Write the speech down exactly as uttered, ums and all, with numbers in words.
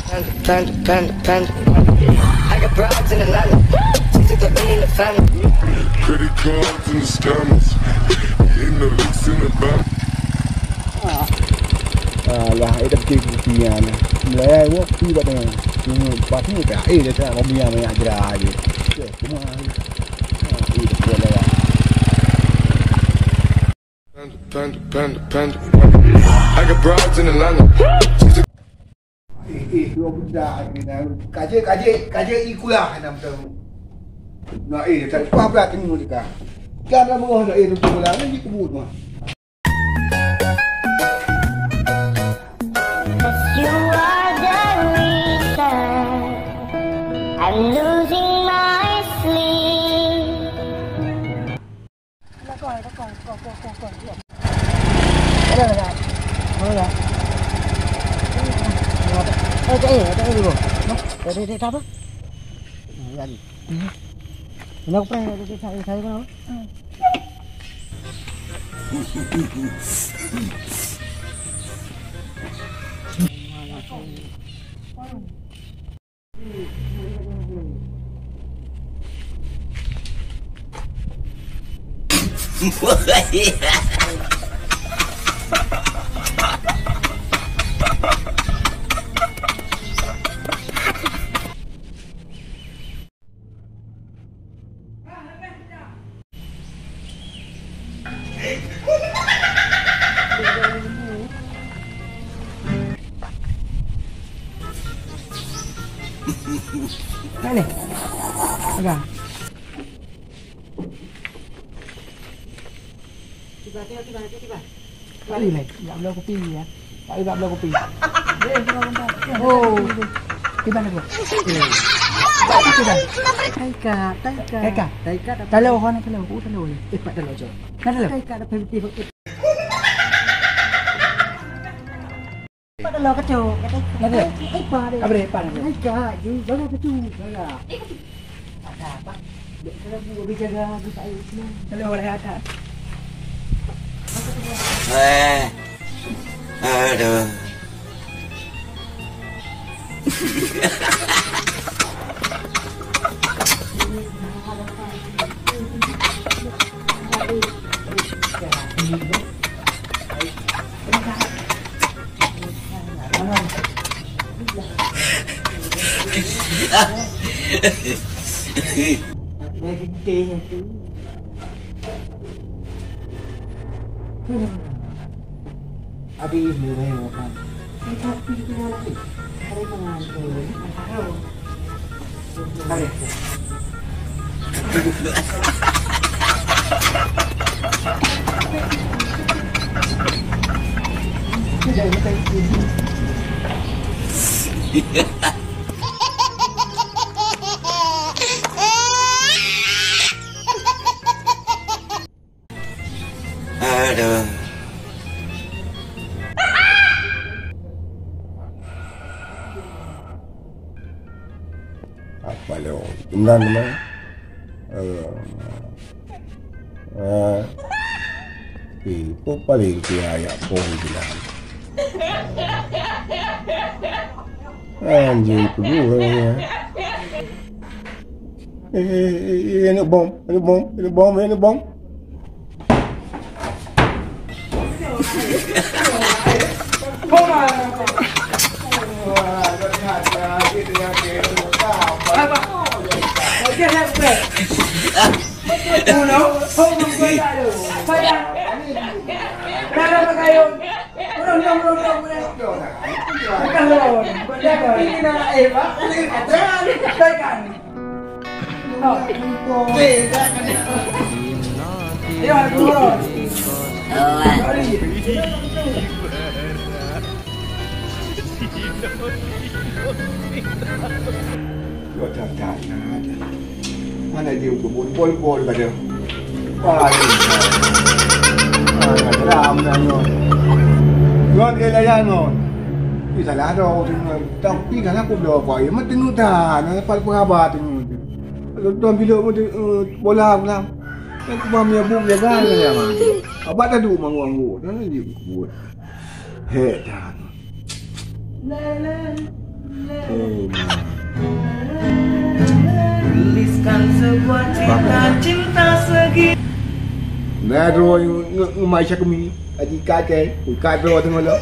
Panda, panda, panda, panda. I got broads in Atlanta. She took the lean in the family. Credit cards and the scammers. Hitting the licks in the back. Alah, eh, tapi kupian. Mulai awak kupi bak tengah. Cuma pas ni tak, eh, dia tak kopi yang banyak jerah je. Okey, cuma, ah, eh, dia buat lewat. Panda, panda, panda, panda. I got broads in Atlanta. Eh, eh, dua budak ni dah. Kaje, kaje, kaje ikulah nama tu. Nah, eh, tak apa pula tengok dekat. Kan dah mengah dah, eh, tu pula ni dikebut mah. You are the reason I'm losing my sleep. Ada, ada. Mana? Eh, tak, eh, tak, eh, dulu. Nah, tak, tak, tak, tak apa? Nah, ya, ni. Ini aku pernah, tak, tak, tak, tak, tak, tak. Mana? Pegang. Tiba, tiba, tiba, tiba. Lari, lari. Nak bloe kupi, ya. Lari, nak bloe kupi. Oh. Tiba, tiba. Tiba. Taika, taika. Taika. Taika, taika. Talo, hana talo. Oh, talo, ya. Eh, pat talo, cok. Hana talo. Taika, taika. Pat talo, kacok. Hana talo. Eh, pat. Apa dia, pat talo? Taika, ju, jaga kacok, jaga. Ada apa? Dek, kalau bu, bi jaga, bu, tak ayo, sini. Kalau orang ada. Eh. Aduh. Habis ni, dah, makan. Aduh. Apa lo? Teman, teman. Eh, eh, eh, paling dia ayak pun bilang. Anjing tu, eh. Eh, eh, eh, eh, aneuk bom, aneuk bom, aneuk bom, aneuk bom. Mana dia kebun bol-bol pada. Wah, ini. Ah, dah seram dah ngon. Ngon dia layan ngon. Ih, salah dah orang tengok. Tapi kan aku dah apa? Ya, mesti nutah. Nak dapat pengabar tengok. Kalau tuan bila pun, eh, bola pulang. Kan aku bah menyabut jaga kan ya, Mak. Abang dah duduk manggu-manggu. Dah dia buat. Hek dah. Tuliskan sebuah cerita cinta segi. Nah, droe nge-, nge-, ngemai Syakumi. Aji kakek, kakek droe tengok lo.